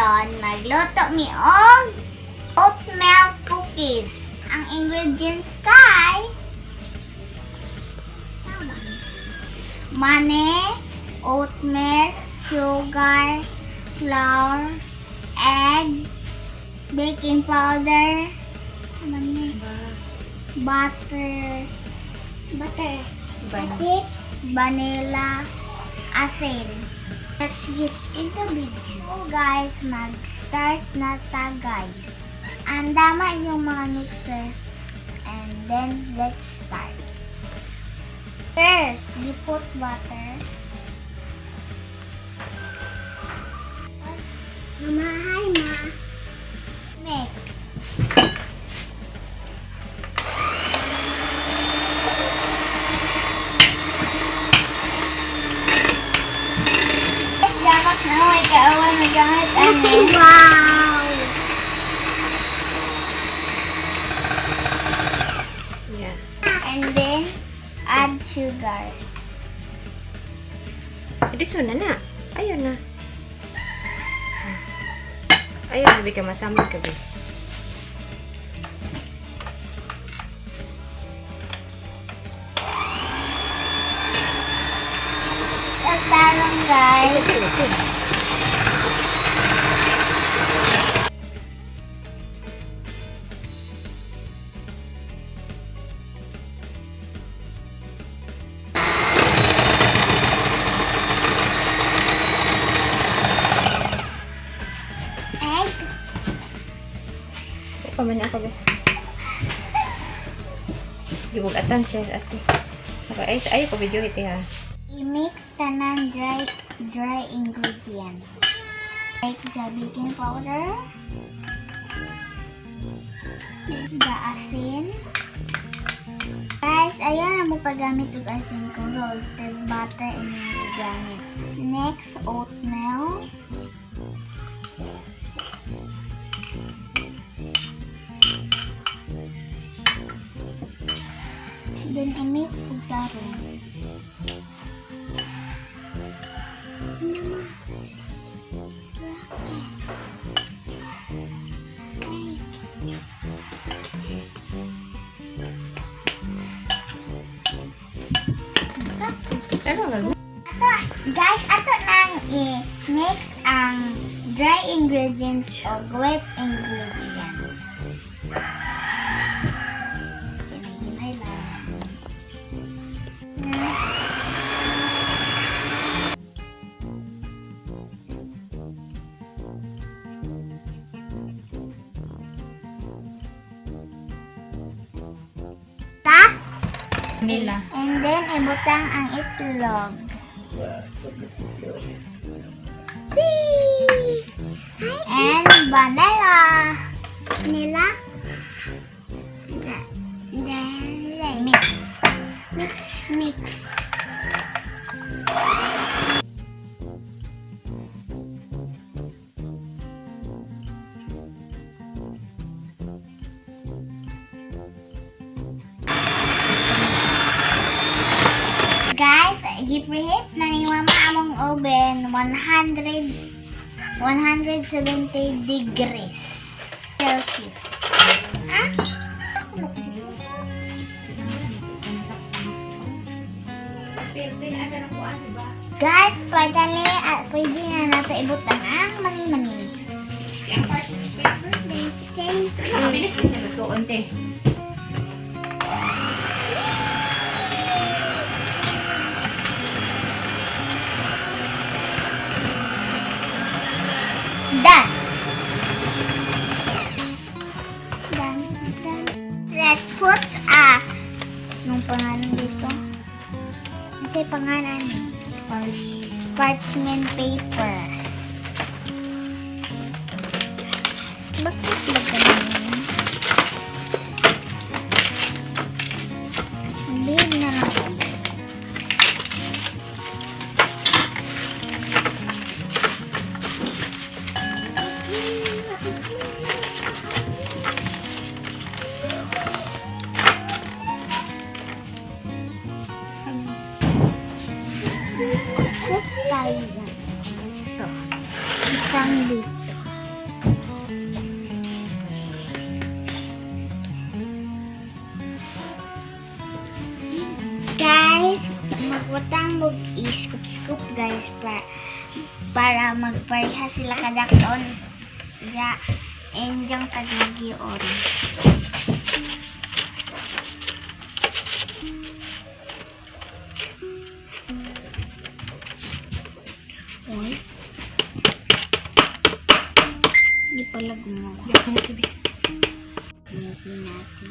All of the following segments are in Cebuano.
Karon magluto mi og oatmeal cookies. Ang ingredients kay tama. Mani, oatmeal, sugar, flour, egg, baking powder, mani, butter, butter, Ban- vanilla, asin. Let's get into video. So guys, mag-start na ta, guys. Andama yung mga mixer. And then, let's start. First, you put butter. Mama, hi, Ma. Mix. Dapat na may kaawan magamit ano. Wow! And then, add sugar. Dito na na. Ayun na. Ayun, sabi ka masama ka, be. At tarong, guys. Ito. Egg. Pa man ako, be. Gibugatan siya, ate. Okay, ay, ay, ko video ite ha. I-mix tanan dry ingredient. Like the baking powder, the asin. Guys, ayaw na mo paggamit og asin kung salted butter inyong gigamit. Next, oatmeal. Then, i-mix og tarong. Nama. Ay. Tapos, Ano nga? ato, guys, ato nang i-mix ang dry ingredients o wet ingredients. Hinay lang. Ta? Nila. And then, ibutang ang itlog. Whee! And vanilla. Vanilla. Then, mix. Mix, mix. Guys, gi-preheat na ni Mama among oven 100 170 degrees Celsius. Ha? Ako na. Guys, finally, pwede na natin ibutang ang mani-mani. Thank you. Nakabilit ko sa lutoon, te. Done. Done. Done. Let's put a nung pangalan dito? Ano yung pangalan? Parchment paper. Bakit ba ganun? Hindi na lang. Tapos tayo. Ito. Isang dito. Butang mo i-scoop-scoop, guys, para magpareha sila kadakon ya enjang tagigion. Uy. Hindi pala gumawa. Gamitin natin.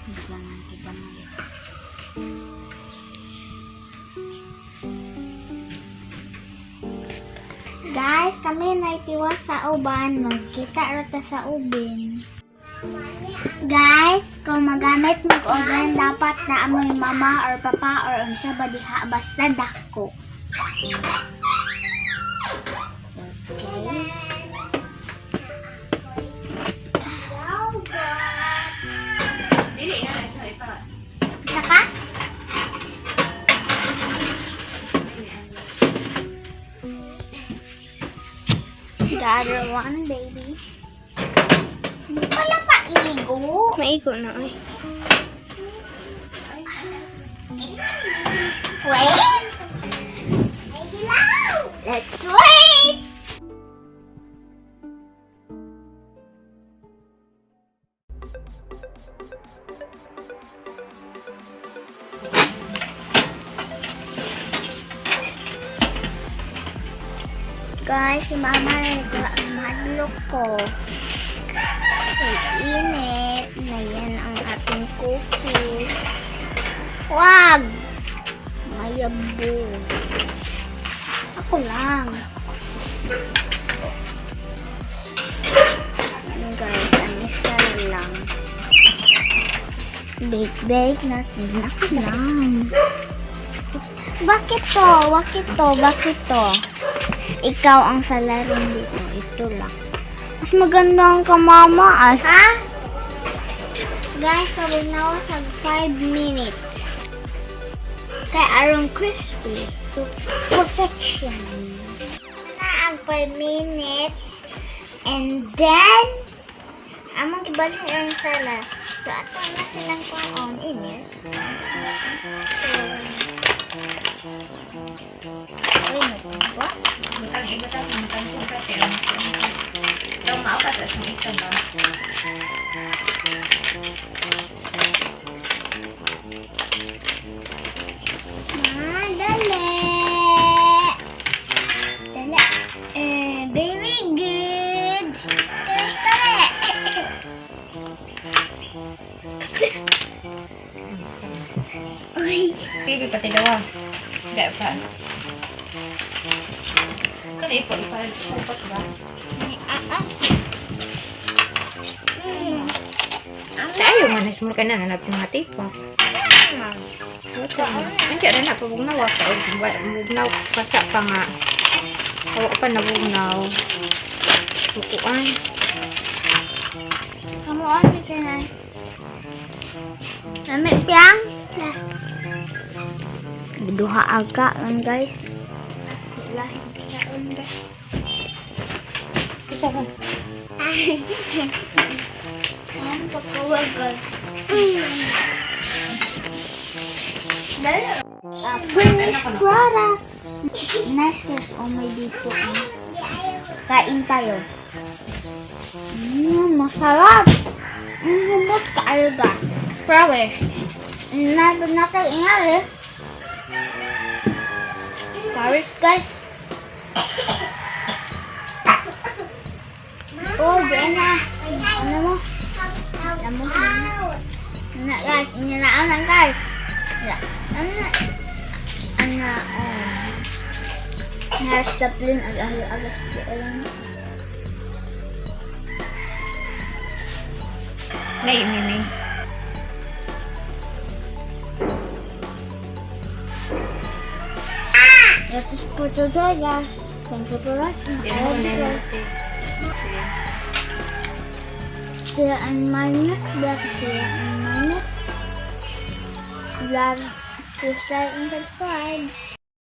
Wait lang, ate, gamay. Guys, kami naitiwas sa uban. Magkita rata sa ubin. Guys, kung magamit mag oven, dapat na amoy mama or papa or unsa ba diha basta dako. Okay. Dili na siya ipa. Isa ka? The other one, baby. Hindi pala paigo. Maigo na ay. Wait! Let's wait! Guys, si Mama nagmadlok ko. Ay, init. Na yan ang ating cookie. Wag! Mayabo. Ako lang. Yan, guys, ang isa lang. Bake, bake natin. Ako lang. Bakit to? Bakit to? Bakit to? Ikaw ang salarin dito. Ito lang. Mas maganda ang kamama, as. Ha? Guys, pabog na ako sa 5 minutes. Kay aron crispy to perfection. Na ang 5 minutes. And then, among ibalik ang sala. So, ato na silang kuon init. So, uy, nagba? Butang ibutang butang kung kape. Ikaw mao ka sa ito ba? Ma, dali. Dali. Eh, very good. Tara, tara. Uy. Baby pati dawa. Gaya pa. Kani ipo ipa ipot ba? Ah, ah. Sa ayo man is ka na hanap mga tipo. Andiyan ra na pabugnaw ka og bugnaw pasa pa nga. Awa pa nabugnaw. Bukuan. Kamu on dito na. Lamit yang. Lah. Duha aga lang, guys. Lah, kaon ba? Kita ka. Ang pagkawagal. Finished product. Nice, guys. Oh, may dito. Eh. Kain tayo. Masarap. Humot kaayo ba? Prawe. Nasa natin ingali. Paris, guys. Oh, di na. Ano mo? Ano mo? Ano, guys? Inanaan lang, guys. Ano? Ano? Oh. Nasa plin ag agas di alam. Nay mimi. That is for today, guys. Thank you for watching. I love you guys. See you in my next vlog. See you in my next vlog. Please like and subscribe.